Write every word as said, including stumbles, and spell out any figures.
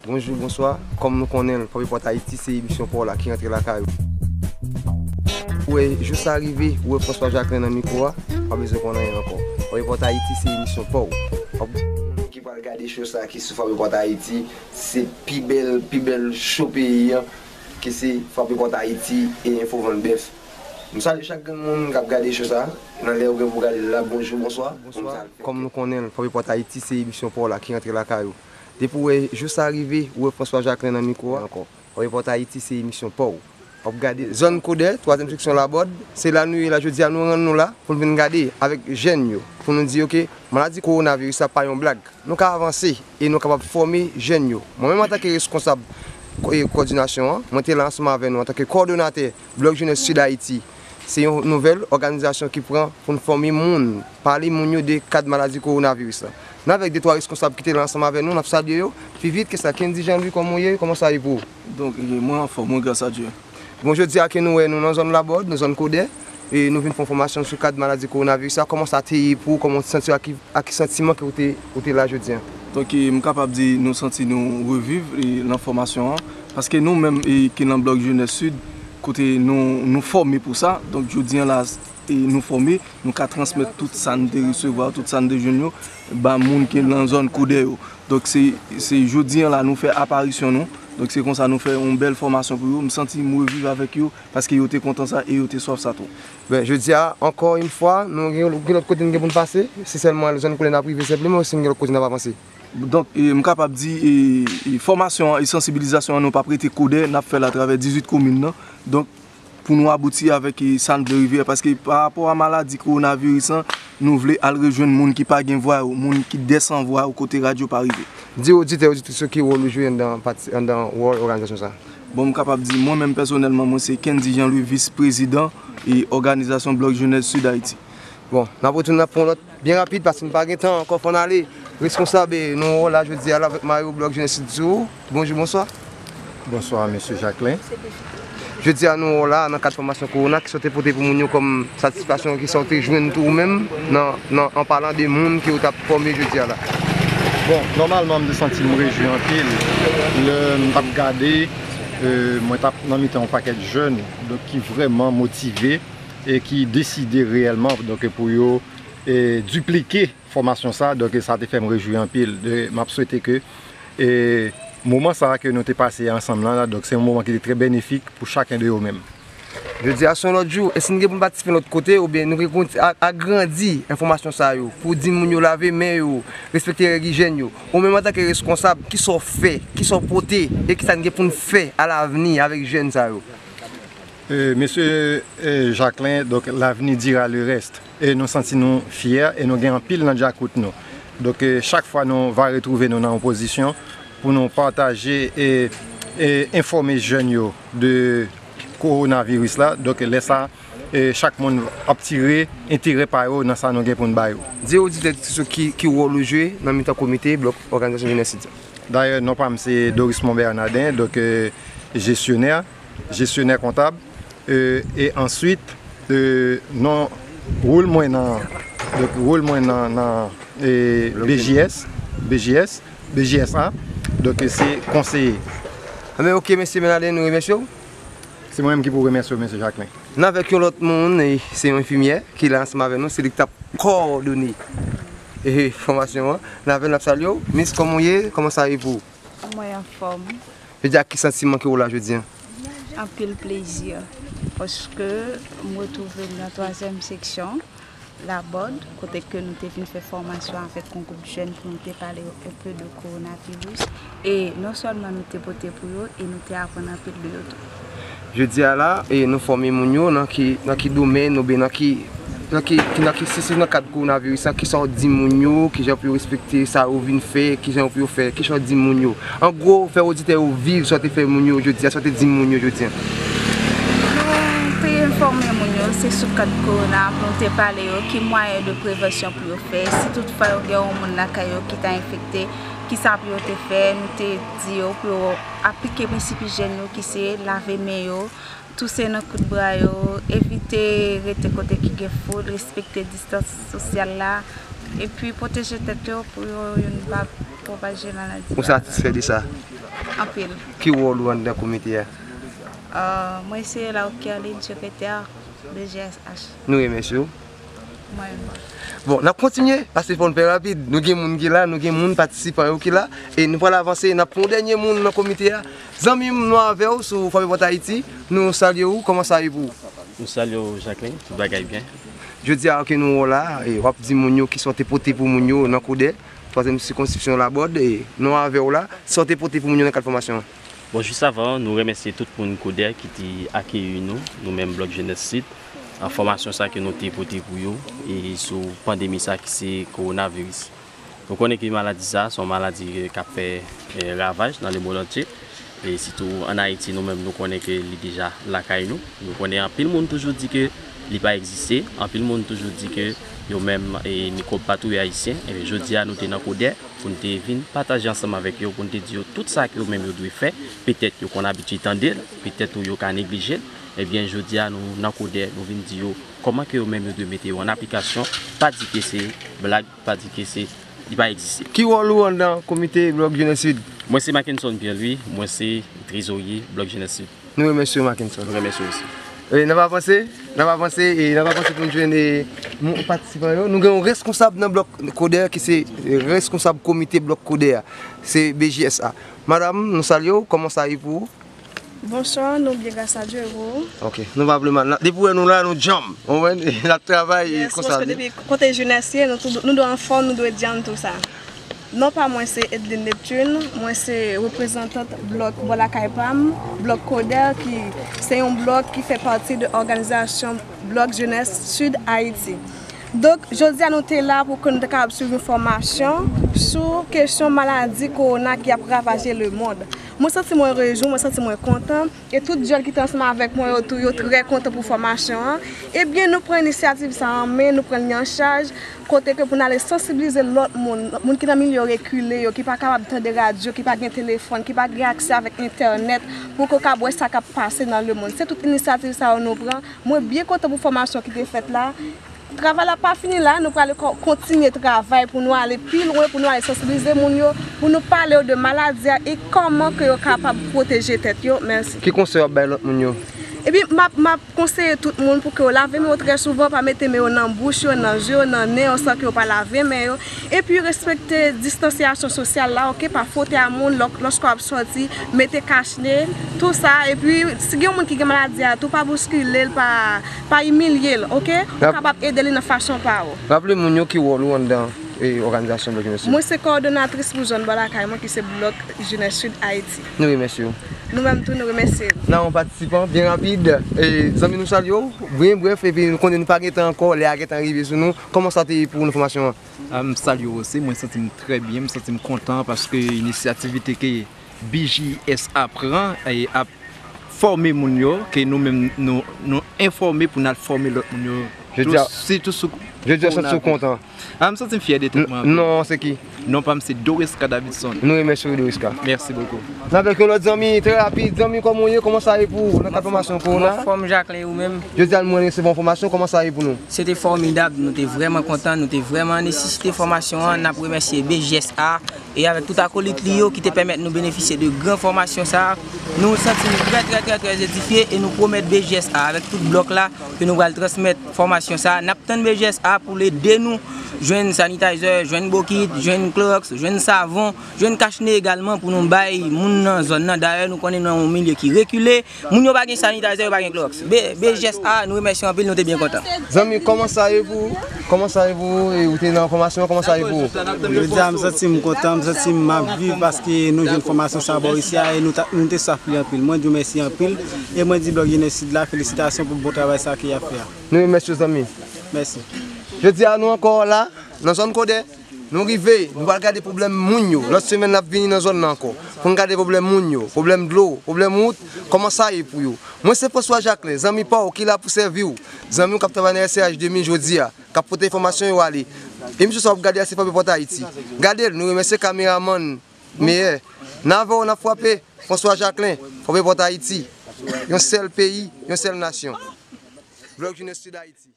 Bonjou, bonswa. Kòm nou konnen l, Frape Pòt Ayiti se emisyon pa w la ki rantre lakay ou. Ou wè, jou sa rive, ou wè François Jacquelin nan mikwo a, pa bezwen konn anyen ankò. Frape Pòt Ayiti se emisyon pa w. Ki pral gade show sa ki sou Frape Pòt Ayiti, se pi bèl, pi bèl show peyi an, ki se Frape Pòt Ayiti e Enfo Vann Bèf. M salye chak grenn moun k ap gade show sa, nan lè ou gen pou gade l la, bonjou, bonswa. Bonswa. Kòm nou konnen l, Frape Pòt Ayiti se emisyon pa w la ki rantre lakay ou. Depi w wè jou sa rive, ou wè François Jacquelin nan mikwo a ankò. Frape Pòt Ayiti se emisyon pa w. W ap gade zòn Kodè, twazyèm seksyon Labòd. Se la nou ye la jodi a, nou rann nou la pou n vin gade avèk jèn yo, pou nou di yo ke maladi kowonaviris la pa yon blag. Nou ka avanse e nou kapab fòme jèn yo. Mwen menm antanke reskonsab ko-, e, kòdinasyon an, mwen te la ansanm avè nou antanke kòdonatè Blòk Jenès Sid Ayiti. Se yon nouvèl òganizasyon ki pran pou n fòme moun, pale moun yo de kad maladi kowonaviris la. N avèk de twa reskonsab ki te la ansanm avè nou, n ap salye yo. Pi vit ke sa, Kendy Jean Louis, kòman w ye? Kòman sa ye pou ou? Donk, e, mwen anfòm, wi, gras a Dye. Bon, jodi a ke nou wè nou nan zòn Labòd, nan zòn Kodè, e nou vin fè yon fòmasyon sou kad maladi kowonaviris la. Kòman sa te ye pou ou? Kòman w te santi w? A ki, a ki santiman ke w te, w te la jodi a? Donk, e, m kapab di nou santi nou reviv, e, nan fòmasyon an, paske nou menm, e, ki nan Blòk Jenès Sid, kote nou, nou fòme pou sa, donk jodi a la, e, nou fòme, nou ka transmèt tout sa n te resevwa, tout sa n te jwenn yo, ba moun ki nan zòn Kodè yo. Donk se, se jodi a la nou fè aparisyon nou. Donk se konsa nou fè yon bèl fòmasyon pou yo. M santi m reviv avèk yo paske yo te kontan sa e yo te swaf sa tou. Ben, jodi a, ankò yon fwa, nou gen, gen lòt kote n gen pou n pase. Se sèlman zòn Kodè n ap rive senpleman, osi n gen lòt kote n ap avanse? Donk, e, m kapab di, e, e, fòmasyon an e sansibilizasyon an, nou p ap rete Kodè, n ap fè l atravè dizuit komin nan. Donk, pou nou abouti avèk, e, sa n vle rive a, paske pa rapò a maladi kowonaviris lan, nou vle al rejwenn moun ki pa gen vwa yo, moun ki dèsanvwa yo, kote radyo pa rive. Di oditè, oditris yo ki wòl ou jwe anndan pati, anndan wòl òganizasyon sa a? Bon, m kapab di, mwen menm pèsonèlman, mwen se Kendy Jean Louis, vis prezidan e òganizasyon Blòk Jenès Sid Ayiti. Bon, n ap retounen, n ap pran lòt byen rapid, paske m pa gen tan ankò, fò n ale. Reskonsab, e, nou wè w la jodi a la avèk mayo Blòk Jenès Sid sou ou. Bonjou, bonswa. Bonswa, mesye Jacquelin. Jodi a, nou wè w la nan kad fòmasyon kowona, kisa w te pote pou moun yo kòm satisfaksyon, kisa w te jwenn tou ou menm, nan, nan, an palan de moun ke w t ap fòme jodi a la? Bon, nòmalman, m te santi m rejwi anpil. Lè m t ap gade, e, mwen t ap nan mitan yon pakèt jèn, donk, ki vrèman motive e ki deside reyèlman, donk, pou yo, e, diplike fòmasyon sa, donk, sa te fè m rejwi anpil. E, m ap swete ke, e, moman sa ke nou te pase ansanm lan la, donk, se yon moman ki te trè benefik pou chaken de yo menm. Jodi a se yon lòt jou, e si n gen pou n patisipe lòt kote, oubyen nou gen pou n a-, agrandi enfòmasyon sa yo, pou di moun yo lave men yo, respekte règ ijyèn yo? Ou menm antanke reskonsab, kisa w fè, kisa w pote, e kisa n gen pou n fè alavni avèk jèn sa yo? E, mesye, e, Jacquelin, donk, l'avenir dira le reste. E nou santi nou fyè e nou gen anpil nan djakout nou. Donk, e, chak fwa nou va retwouve nou nan yon pozisyon pou nou pataje e, e enfòme jèn yo de kowonaviris la. Donk, lè sa, e chak moun ap tire enterè pa yo nan sa nou gen pou n ba yo. Di oditè, oditris yo ki, ki wòl ou jwe nan mitan komite blòk òganizasyon jenès Sid. Dayè, non pa m se Dorismond Bernardin, donk, e, jesyonè, jesyonè kontab. E, e answit, e, non, wòl mwen nan, donk, wòl mwen nan, nan, e, B J S, B J S, B J S A, donk, se konseye. Enben, oke, mesye Bernardin, nou remèsye w. Se mwen menm ki pou remèsye w, mesye Jacquelin. N avèk yon lòt moun, e se yon enfimyè ki la ansanm avè nou, se li ki t ap kowòdone, e, fòmasyon an. N avè l, n ap salye w. Miss, kòman w ye? Kòman sa ye pou ou? Mwen anfòm. Jodi a, ki santiman ke w la jodi a? Anpil plezi, paske m retwouve m nan twazyèm seksyon Labòd, kote ke nou te vin fè fòmasyon avèk yon gwoup jèn pou nou te pale yo enpe de kowonaviris. E non sèlman nou te pote pou yo, e nou te aprann anpil de yo tou. Jodi a la, e nou fòme moun yo nan ki, nan ki domèn oubyen nan ki, nan ki, ki, nan ki, si se nan kad kowonaviris la, kisa w di moun yo, kijan pou yo respekte sa yo vin fè, kijan pou yo fè, kisa w di moun yo? An gwo, fè oditè yo viv sa w te fè moun yo jodi a, sa w te di moun yo jodi a. Nou te enfòme moun yo, se sou kad kowona, pou nou te pale yo ki mwayen de prevansyon pou yo fè. Si toutfwa yo gen yon moun lakay yo ki ta enfekte, kisa pou yo te fè? Nou te di yo pou yo aplike prensip ijyèn yo ki se lave men yo, touse nan kout bra yo, evite rete kote ki gen foul, respekte distans sosyal la, epi pwoteje tèt yo pou yo, youn pa pwopaje maladi. Ou satisfè de sa? Anpil. Ki wòl ou anndan komite a? Ah, mwen se Laura Kerline, sekretè de G S H. Nou remèsye w. Mwen menm. Bon, n ap kontinye, paske fò n fè rapid. Nou gen moun ki la, nou gen moun patisipan yo ki la, e nou pral avanse, n ap pran yon dènye moun nan komite a. Zanmi m, nou avè w sou Fòme Pòt Ayiti, nou salye w, kòman sa ye pou ou? Nou salye w, Jacqueline, tout bagay byen. Jodi a, ke nou wè w la, e w ap di moun yo kisa w te pote pou moun yo nan Kodè, twazyèm sikonskripsyon Labòd, e nou avè w la, sa w te pote pou moun yo nan kad fòmasyon an? Bon, jis avan, nou remèsye tout moun Kodè ki te akeyi nou, nou menm Blòk Jenès Sid, an fòmasyon sa ke nou te pote pou yo, e sou pandemi sa ki se kowonaviris. Nou konnen ke maladi sa, se yon maladi ke, k ap fè, eh, ravaj nan lemonn antye. E sitou ann Ayiti, nou menm, nou konnen ke li deja lakay nou. Nou konnen anpil moun toujou di ke li pa egziste. Anpil moun toujou di ke yo menm, eh, mikwòb pa touye Ayisyen. Ebyen, jodi a, nou te nan Kodè pou n te vin pataje ansanm avèk yo, pou n te di yo tout sa ke yo menm yo dwe fè. Petèt yo konn abitye tande l, petèt tou yo ka neglije l. Ebyen, jodi a, nou nan Kodè, nou vin di yo kòman ke yo menm yo dwe mete yo an aplikasyon. Pa di ke se blag, pa di ke se, li pa egziste. Ki wòl ou anndan komite Blòk Jenès Sid? Mwen se Mackenson Pierre Louis, mwen se trezorye Blòk Jenès Sid. Nou remèsye w, Mackenson. Nou remèsye w osi. E n ap avanse, n ap avanse, e n ap avanse pou n jwenn, e, moun patisipan yo. Nou gen yon reskonsab nan Blòk Kodè ki se, e, reskonsab komite Blòk Kodè a. Se B J S A. Madanm, nou salye w, kòman sa ye pou ou? Bonswa, nou byen, gras a Dye, e ou? Ok, nou pa vle mal. Depi w wè nou la, nou djanm. Ou konprann? N ap travay, e, konsa. Yes, paske depi kote jenès ye, nou tou, nou dwe anfòm, nou dwe djanm tou sa. Non pa mwen se Edline Neptune, mwen se reprezantant blòk Bò Lakay Pa M, blòk Kodè, ki se yon blòk ki fè pati de òganizasyon Blòk Jenès Sid Ayiti. Donk, jodi a nou te la pou ke nou te kapab swiv yon fòmasyon sou kesyon maladi kowona ki ap ravaje lemonn. Mwen santi mwen rejwi, mwen santi mwen kontan. E tout jèn ki te ansanm avèk mwen yo tou, yo trè kontan pou fòmasyon an. Ebyen, nou pran inisyativ sa an men, nou pran li an chaj, kote ke pou n ale sansibilize lòt moun, moun ki nan milye rekile yo, ki pa kapab tande radyo, ki pa gen telefòn, ki pa gen aksè avèk entènèt, pou ke yo kab wè sa k ap pase nan lemonn. Se tout inisyativ sa yo nou pran. Mwen byen kontan pou fòmasyon ki te fèt la. Travay la pa fini la, nou prale ko-, kontinye travay pou nou ale pi lwen, pou nou ale sansibilize moun yo, pou nou pale yo de maladi a e kòman ke yo kapab pwoteje tèt yo. Mèsi. Ki konsèy w ap bay lòt moun yo? Epi, m ap, m ap konseye tout moun pou ke yo lave men yo trè souvan, pa mete men yo nan bouch yo, nan je yo, nan nen yo, san ke yo pa lave men yo. Epi, respekte distansyasyon sosyal la, oke? Pa fwote a moun lò-, lòske w ap sòti, mete kach ne, tou sa. Epi, si gen yon moun ki gen maladi a tou, pa bouskile l, pa, pa imilye l, oke? Ou kapab ede li nan fason pa ou. Raple moun yo ki wòl ou anndan, e, òganizasyon Blòk Jenès Sid. Mwen se kowòdonatris pou zòn Bò Lakay mwen ki se Blòk Jenès Sid Ayiti. Nou remèsye w. Nou menm tou, nou remèsye w. N a yon patisipan byen rapid. E, zanmi, nou salye w. Byen brèf, epi nou konnen nou pa gen tan ankò, lè a gentan rive sou nou. Kòman sa te ye pou nou fòmasyon an? Ah, m salye w osi, mwen santi m trè byen, m santi m kontan paske inisyativite ke B J S A pran e ap fòme moun yo, ke nou menm nou, nou enfòme pou n al fòme lòt moun yo. Jodi a, sitou sou jodi a, santi w kontan? Ah, m santi m fyè de tèt mwen. Non, se ki? Non pa m se Dorisca Davidson. Nou remèsye w, Dorisca. Mèsi bokou. N avèk yon lòt zanmi, trè rapid. Zanmi, kòman w ye? Kòman sa ye pou ou nan kad fòmasyon kowona? Anfòm, Jacquelin, ou menm? Jodi a, nou resevwa yon fòmasyon, kòman sa ye pou nou? Se te fòmidab, nou te vrèman kontan, nou te vrèman an nesesite fòmasyon an. N ap remèsye B J S A e avèk tout akolit li yo ki te pèmèt nou benefisye de gran fòmasyon sa a. Nou santi nou trè, trè, trè, trè edifye e nou pwomèt B J S A avèk tout blòk la ke nou pral transmèt fòmasyon sa a. N ap tann B J S A pou l ede nou jwenn sanitizer, jwenn bokit, jwenn kloròks, jwenn savon, jwenn kach ne egalman pou nou bay moun nan zòn nan. Dayè, nou konnen nou nan yon milye ki rekile. Moun yo pa gen sanitizer, yo pa gen kloròks. B-, B J S A, nou remèsye anpil, nou te byen kontan. Zanmi, kòman sa ye pou ou? Kòman sa ye pou ou? E ou te nan fòmasyon, kòman sa ye pou ou? Jodi a, m santi m kontan, m santi m ap viv paske nou jwenn fòmasyon sa bò isi a e nou ta, nou te swaf li anpil. Mwen di w mèsi anpil e mwen di Blòk Jenès Sid la felisitasyon pou bon travay sa ke y ap fè a. Nou remèsye w, zanmi. Mèsi. Jodi a, nou ankò la, nan zòn Kodè. Nou rive, nou pral gade pwoblèm moun yo. Lòt semèn, n ap vini nan zòn nan ankò. Pou n gade pwoblèm moun yo, pwoblèm dlo, pwoblèm wout, kòman sa ye pou yo. Mwen se François Jacquelin, zanmi pa w ki la pou sèvi w. Zanmi w k ap travay nan S C H de mil jodi a, k ap pote enfòmasyon yo ale. Emisyon sa w ap gade a se Fòme Pòt Ayiti. Gade l, nou remèsye kameramann Meyè. N avè w, n ap frape. François Jacquelin, Fòme Pòt Ayiti. Yon sèl peyi, yon sèl nasyon. Blòk Jenès Sid Ayiti.